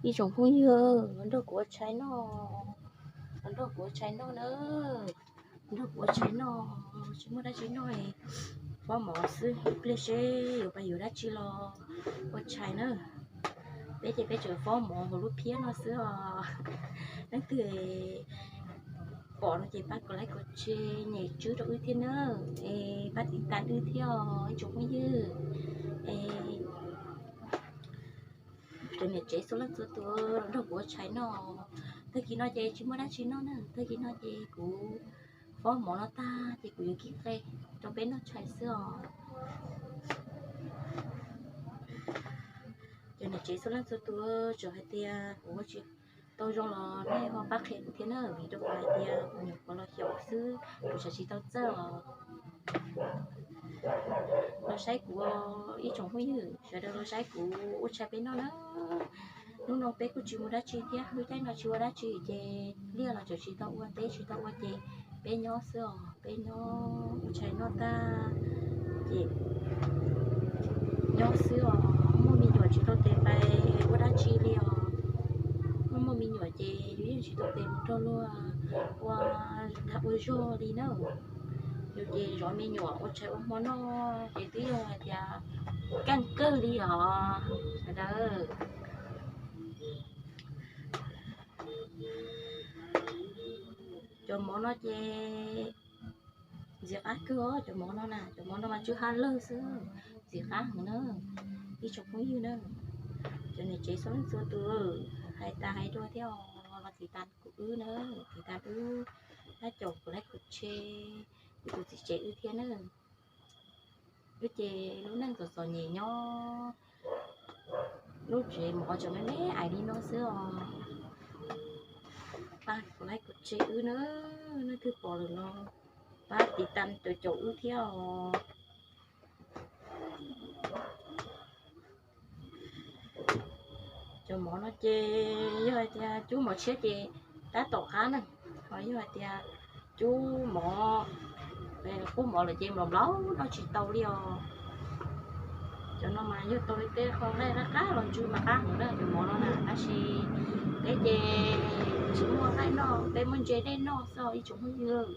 Ib tsoom phooj ywg, los nrog kuv ua tshais noj, los nrog kuv ua tshais noj na, los nrog kuv ua tshais noj, tsis muaj dab tsi noj, fob mov xwb, ib pliag seb yuav pab yuav dab tsi los ua tshais na. Peb ces peb tseem fob mov hauv lub phiab no xwb os. Leej twg pom no ces pab kom like kom share nyem tswb rau wb thiab na, es pab tiv tas wb thiab os ib tsoom phooj ywg. Es cov niam tsev txhua leej txhua tus los nrog kuv ua tshais noj. Tag kis no ces tsis muaj dab tsi noj na, tag kis no ces kuv fob mov no tag ces kuv yuav kib qe rau peb noj tshais xwb os. Cov niam tsev txhua leej txhua tus, txawm hais tias kuv ua tsis tau zoo los nej ho pab qhia kuv thiab na, vim rau qhov hais tias kuv nyuam qhuav los xyaum xwb, kuv xav tsis tau txawj os. Los saib kuv, ib tsoom phooj ywg sawv daws los saib kuv ua tshais peb noj na. Hnub no peb kuj tsis mus dab tsi thiab, lub caij no tsis ua dab tsi ces liaj los tseem tsis tau ua, teb tsis tau ua ces peb nyob xwb os, peb nyob ua tshais noj tag ces nyob xwb os. Muaj me nyuam tsis tau tes pais ua dab tsi li os. Muaj, muaj me nyuam ces yus yeej tsis tau tes mus nrog luag ua dag ua zog li na. Yus ces zov me nyuam ua tshais ua hmo noj ces twb yog hais tias kaj kawg li os sawv daws. Cov mov no ces ntxim qab kawg os, cov mov no na, cov mov no mas tsw ha lawg xwb, ntxim qab heev na ib tsoom phooj ywg na. Cov niam tsev txhua leej txhua tus, hais tas hais dua thiab os, los tiv tas kuv wb na, tiv tas wb tab caum kuv like kuv share, wb tus txiv tsev wb thiab na. Wb ces lub neej txom txom nyem nyob lub tsev mov tseem me me ais li no xwb os. Pab kuv like kuv share wb na, leej twg pom lawm los pab tiv tas caum caum wb thiab os. Cov mov no ces yog hais tias cub mov tshiab ces tab tom qab na, ho yog hais tias cub mov, qub mov lawm ces mlom mlom noj tsis tau li os. Cov no mas yog tau li tej qho nqaij qab qab los ntsw mas qab heev na cov mov no na, tab sis peb ces tsis muaj nqaij noj, peb muab ntse dej noj xwb ib tsoom phooj ywg.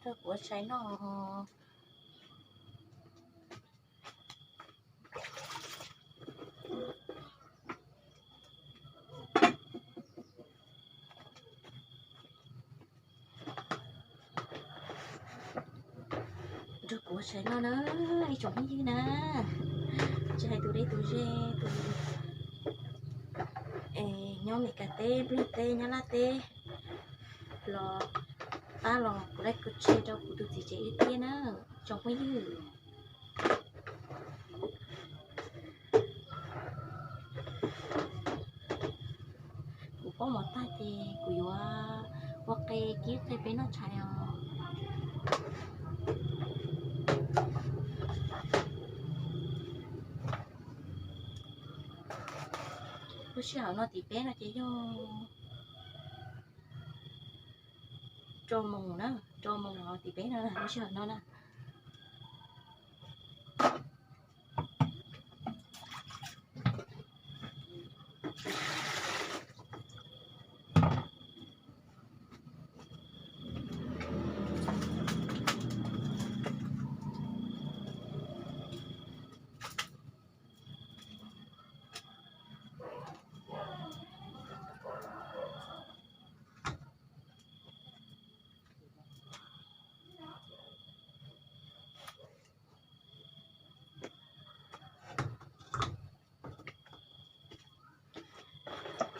Rau kuv ua tshais noj. Rau kuv ua tshais noj na ib tsoom phooj ywg na, tsis hais tus deb tus ze, tus nyob Meskas teb, Nplog teb, Nyab Laj teb los pab los kuv like kuv share rau kuv tus txiv tsev wb thiab na tsoom phooj ywg. Kuv fob mov tag ces kuv yuav ua qe kib qe peb noj tshais os. Lub sij hawm no tim peb no ces yog rau moos na, rau moos tim peb no lub sij hawm no na.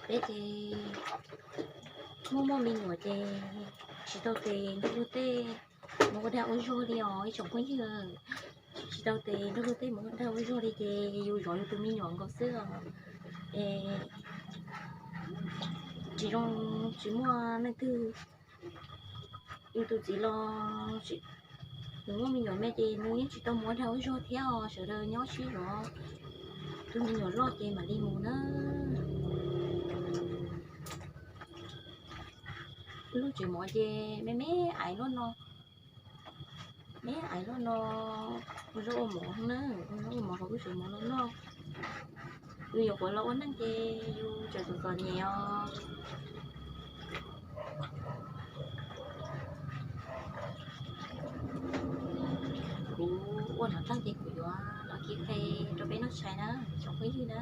Peb ces muaj muaj me nyuam ces tsis tau tes nrog luag tej mus ua dag ua zog li os ib tsoom phooj ywg. Tsis tau tes nrog luag tej mus ua dag ua zog li ces yus zov yus tus me nyuam nkaus xwb os. Es tsis zoo, tsis muaj leej twg, yus tus txiv los nws muaj me nyuam me ces nws yeej tsis tau mus ua dag ua zog thiab os, sawv daws nyob sib zov, tus me nyuam loj ces mam li mus na. Lub tsev mov ces me me ais luaj no, Ais loj no, ua zaub ua mov na, ua zaub ua mov hauv lub tsev mov no noj. Yus nyuam qhuav los ua neej ces yus tseem txom txom nyem os. Kuv ua no tag ces kuv yuav los kib qe rau peb noj tshais na, tsoom phooj ywg na.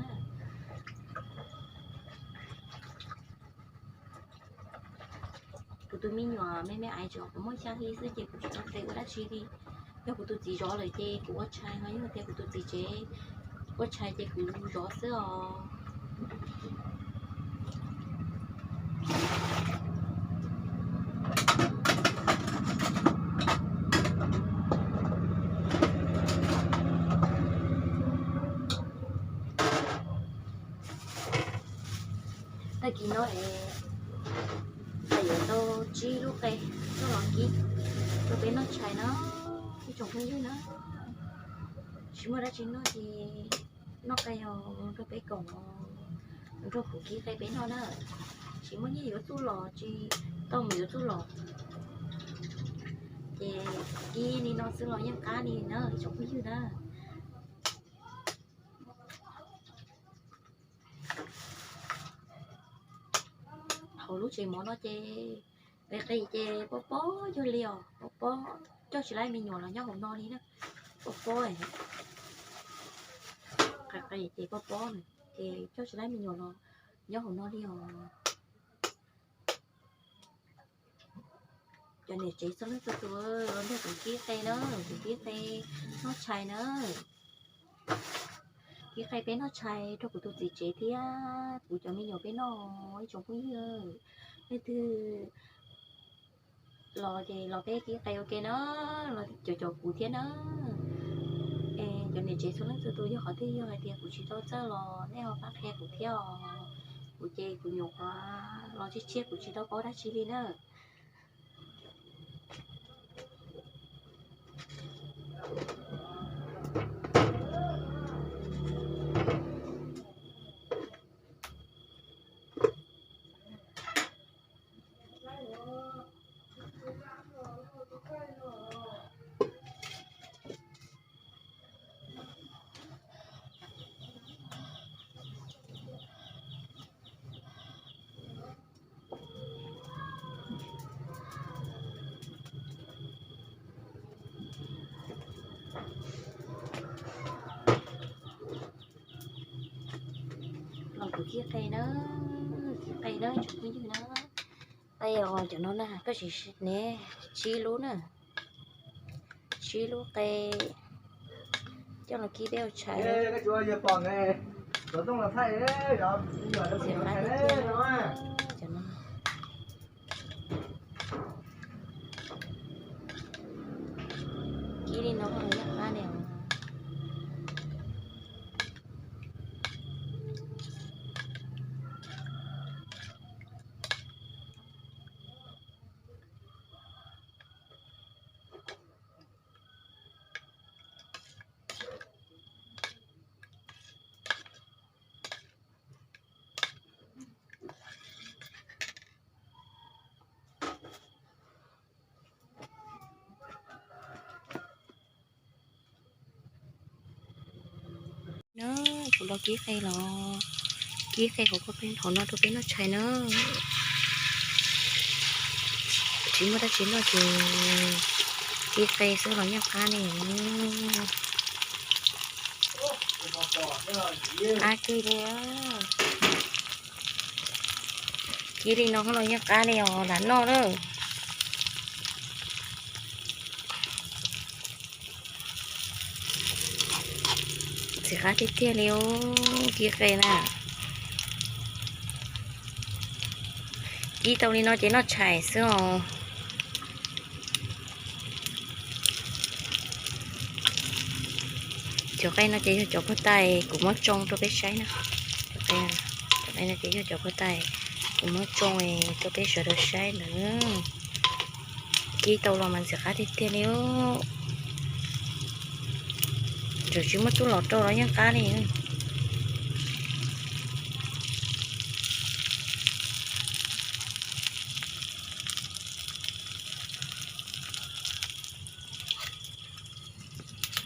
Kuv tus me nyuam me me ais tseem muaj xya hli xwb ces kuv tsis tau qe ua dab tsi li. Yog kuv tus txiv zov lawm ces kuv ua tshais, ho yog tias kuv tus txiv tsev ua tshais ces kuv zov xwb os. Tag kis no es yuav tau tsib lub qe coj los kib rau peb noj tshais na, ib tsoom phooj ywg na. Tsis muaj dab tsi noj ces noj qe os, rau peb koom, rau kuv kib qe peb noj na. Tsis muaj nyiaj yuav txuj los, tsis tau mus yuav txuj los, ces kib li no xwb los yeej qab li na, ib tsoom phooj ywg na. Hauv lub tsev mov no ces qe qe ces pob pob cuag li os, pob pob, coj tsis laib me nyuam los nyob hauv no li na. Pob pob, qe qe ces pob pob, ces coj tsis laib me nyuam los nyob hauv no li os. Cov niam tsev txhua leej txhua tus, los nrog kuv kib qe na, kuv kib qe noj tshais na. Kib qe peb noj tshais rau kuv tus txiv tsev thiab kuv cov me nyuam peb noj, ib tsoom phooj ywg. Leej twg los ces los peb kib qe ua ke na, los caum caum kuv thiab na. Es cov niam tsev txhua leej txhua tus, yog qhov twg yog hais tias kuv tsis tau txawj los nej ho pab qhia kuv thiab os. Kuv ces kuv nyuam qhuav los tshiab tshiab, kuv tsis tau paub dab tsi li na. Los kuv kib qe na, kib qe na tsoom phooj ywg na. Qe os, cov no na koj sim ne, tsib lub na, tsib lub qe coj los kib peb ua tshais. Kib li no los yeej qab ne. Na, kuv los kib qe los, kib qe hauv ko peb hauv no rau peb noj tshais na. Tsis muaj dab tsi noj ces kib qe xwb los yeej qab ne. Qab kiag li. Kib li no los yeej qab li os, lam noj lawm. Ntxim qab tiag tiag li os, kib qe na. Kib tau li no ces noj tshais xwb os. Cov qe no ces yog cov puag ta kuv muab tsoo rau peb saib na. Cov qe no ces yog cov puag ta kuv muab tsoo rau peb sawv daws saib ntawd. Kib tau los mas ntxim qab tiag tiag li. Txawm tsis muaj txuj lom rau los yeej qab li.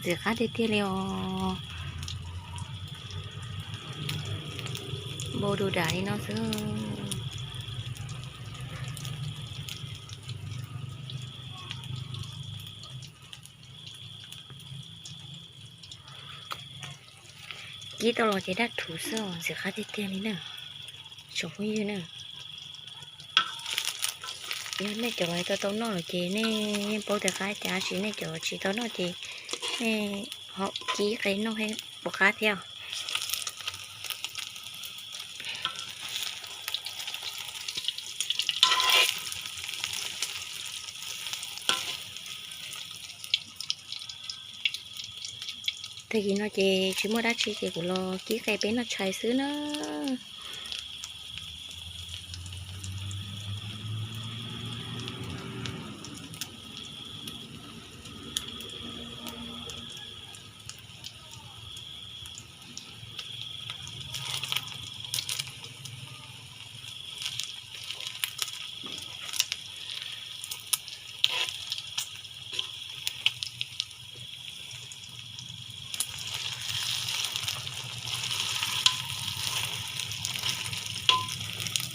Ntxim qab tiag tiag li os. Npau du dam li no xwb. Kib tau los ces daj rhuv xwb os, ntxim qab tiag tiag li na. Tsoom phooj ywg na, yog nej cov tau tau noj lawm ces nej yeej paub tias qab cas, tab sis nej cov tsis tau noj ces nej ho kib qe noj thiaj pom qab thiab. Tag kis no ces tsis muaj dab tsi ces kuv los kib qe peb noj tshais xwb na.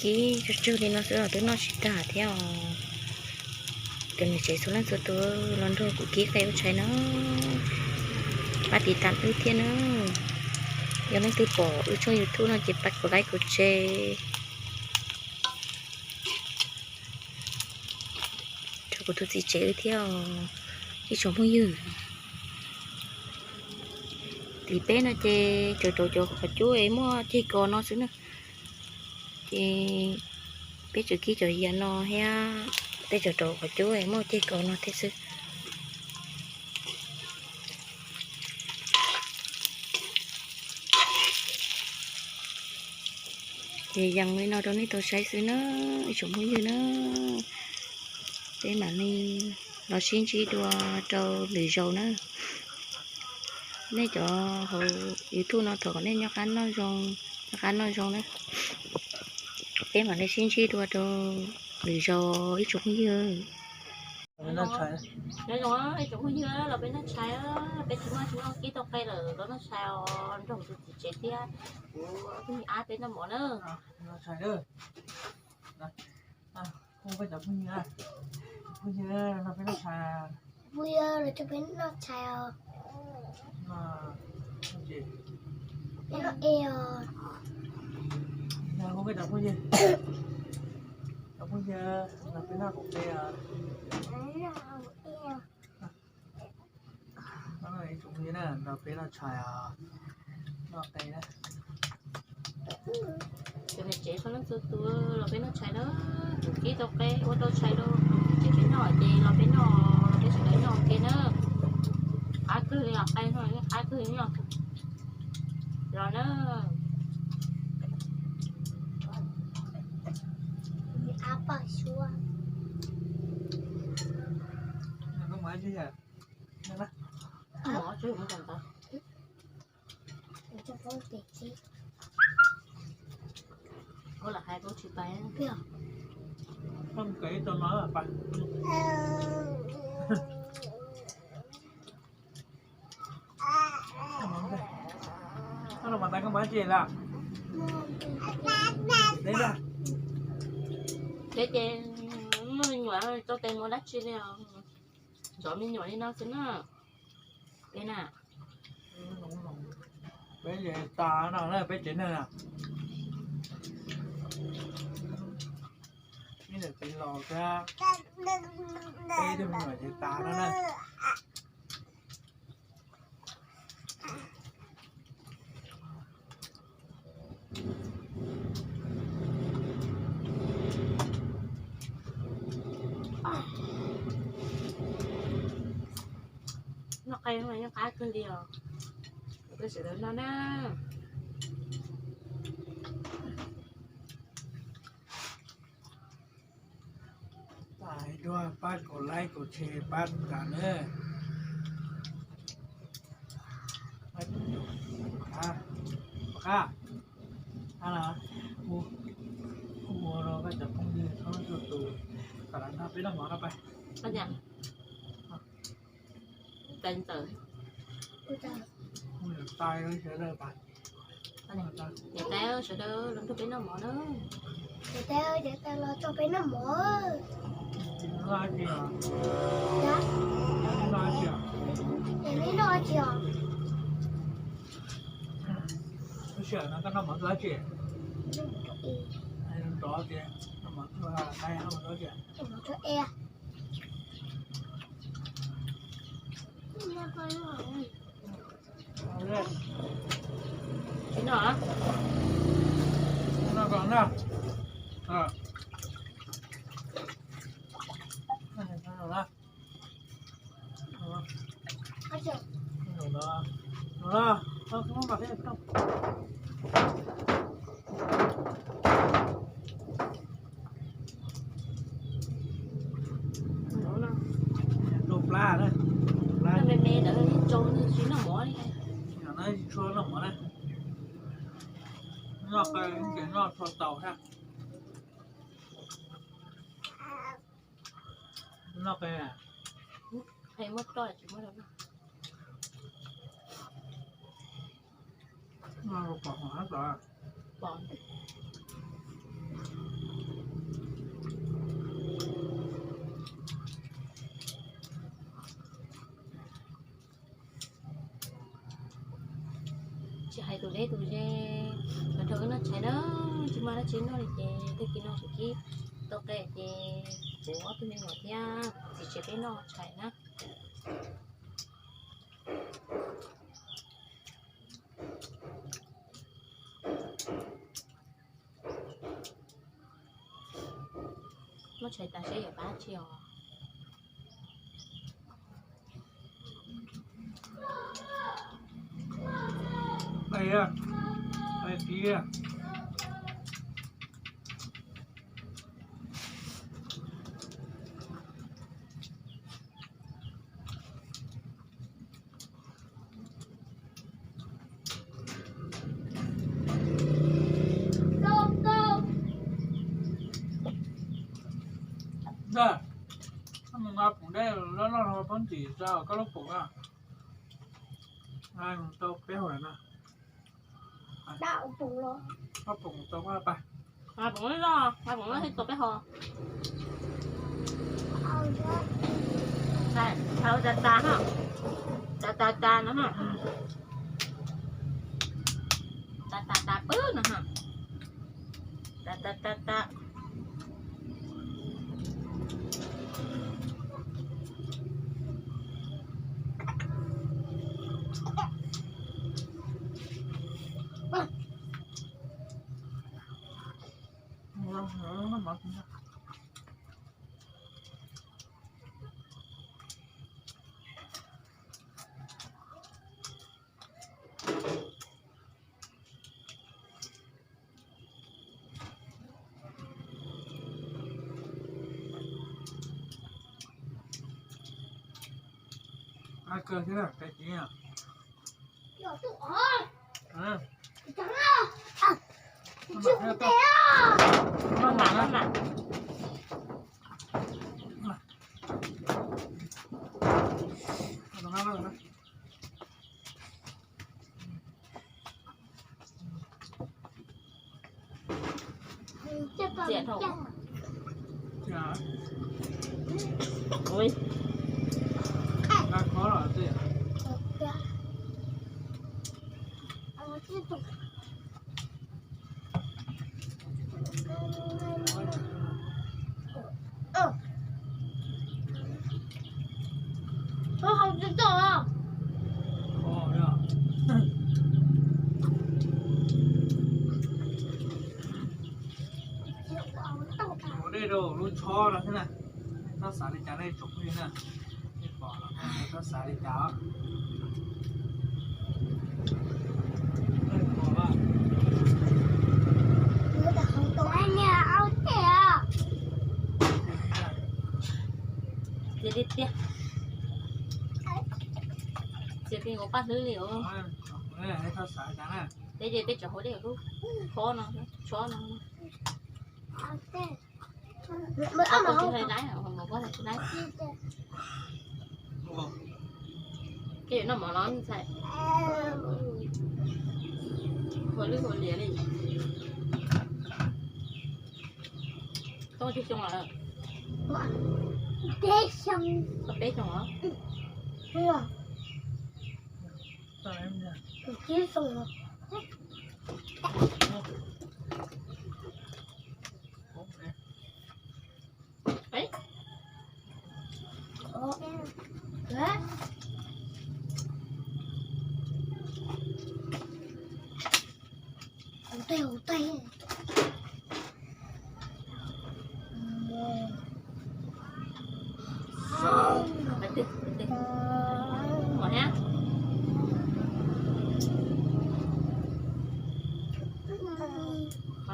Kib tsawg tsawg li no xwb los twb noj tsis tag thiab os. Cov niam tsev txhua leej txhua tus los nrog kuv kib qe ua tshais na, pab tiv tam wb thiab na. Yog leej twg pom wb tshooj YouTube no ces pab kuv like kuv share rau kuv tus txiv tsev wb thiab os, ib tsoom phooj ywg. Tim peb no ces cov rau cov qhov cub es muaj ceg kos no xwb na. Ces peb tsuas kib cov yias no thiab, tej cov rau qhov cub es muaj ceg kos no thiab xwb. Ces yees li no rau nej tau saib xwb na, ib tsoom phooj ywg na. Peb mam li los sib ntsib dua rau lwm zaus na. Nej cov hauv YouTube no thov kom nej nyob qab noj zoo, nyob qab noj zoo na. Peb mam li sib ntsib dua rau lwm zaus ib tsoom phooj ywg. Nyob zoo ib tsoom phooj ywg, los peb noj tshais, peb tsis muaj tsis muaj kib tau qe lawm los noj tshais os, nrog kuv tus txiv tsev thiab kuv tus me ab peb noj mov na. Phooj ywg, los peb noj tshais os. Peb noj e os. Peb cov phooj ywg, cov phooj ywg, los peb noj qe os. Ib tsoom phooj ywg na, nrog peb noj tshais os, noj qe na. Cov niam tsev txhua leej txhua tus los peb noj tshais na, kuv kib tau qe ua tau tshais rau kuv txiv tsev peb noj ces los peb noj, los peb sawv daws noj ua ke na. Qab kawg li os, qe no qab kawg li os. Los na. Ua lam hais koj tsis pais. Koj mus kawm ib tug no pais. Koj los mas tas koj mus dab tsi lawm? Deb ces muaj me nyuam tso tes mus dab tsi li os? Zov me nyuam li no xwb na. Peb na, peb ces tas no na, peb tsev neeg na. Ib niam txiv laus thiab peb tug me nyuam ces tas no na. Noj qe no yeej qab kawg li os. Peb sawv daws noj na. Pab kuv like kuv share pab tas na. Qab, qab los, hu, hu ua rau koj cov phooj ywg txhua leej txhua tus kom los nrog peb noj mov no pab. Tais ntawm Niam tais sawv daws, niam tais sawv daws los nrog peb noj mov na. Niam tais, niam tais los nrog peb noj mov. Noj dab tsi os? Niam tais noj dab tsi os? Lub sij hawm no koj noj mov nrog dab tsi? Nrog tias noj mov nrog dab tsi? Tsis noj, noj ko na. Rau plab na, plab me me ntawd tsis noj mov li. Tsis tshua noj mov na. Noj qe ces noj tshua tau thiab. Noj qe, qe muab roj tsis muab rau noj. Noj pom hov tod. Tsis hais tus deb tus ze, mas rau wb noj tshais na, tsis muaj dab tsi noj li ces tag kis no kuv kib tau qe ces kuv ob tug me nyuam thiab txiv tsev peb noj tshais na. Muab tshais tas seb yuav pab tsi os. Ntag, koj mus nqa poom dej loj loj no pab ntim tso koj lub poom na. Tau peb hau na. Poom tau pab, poom loj, poom loj thiaj tau peb hau. Tau tas tas ha, tas tas tas no ha, tas tas tas pwb no ha, tas tas tas tas. Kawg thiab, Ua dej rau lub tshob no xwb na, txhob xav li cas nej tsoom phooj ywg na, nej pom los txhob xav li cas. Txiav li tiag, txiav pes nkaus paj hlwb li os. Teb ces peb tseem haus dej lub tshob no, tshob no. Koj tus tsis hais laib, mus koj tus tsis laib. Koj yuav noj mov los ntxhais? Ua lwj ua liam li. Koj twg xyoo lawm? Peb xyoo. Koj peb xyoo os?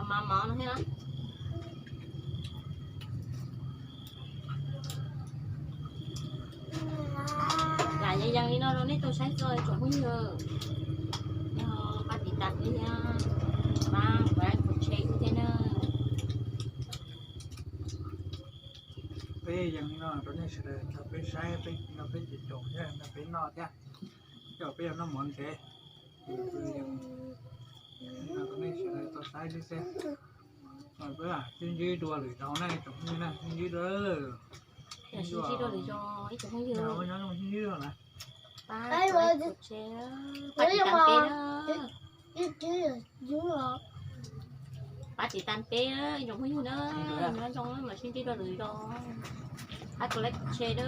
Mov mov no thiab. Lam yees yees li no rau nej tau saib tso tsoom phooj ywg. Yog pab tiv tas thiab, pab like, share thiab na. Peb yees li no rau nej sawv daws nrog peb saib, peb nrog peb caum thiab nrog peb noj thiab. Coj peb yuav noj mov ntsev. Rau nej sawv daws tau saib xwb xwb. Sib ntsib dua lwm zaus na tsoom phooj ywg na, sib ntsib dua. Sib ntsib dua lwm zaus ib tsoom phooj ywg. Sib ntsib dua na. Pab tiv tas peb na. Pab tiv tas peb na tsoom phooj ywg na. Nyob zoo mas sib ntsib dua lwm zaus. Pab like share na.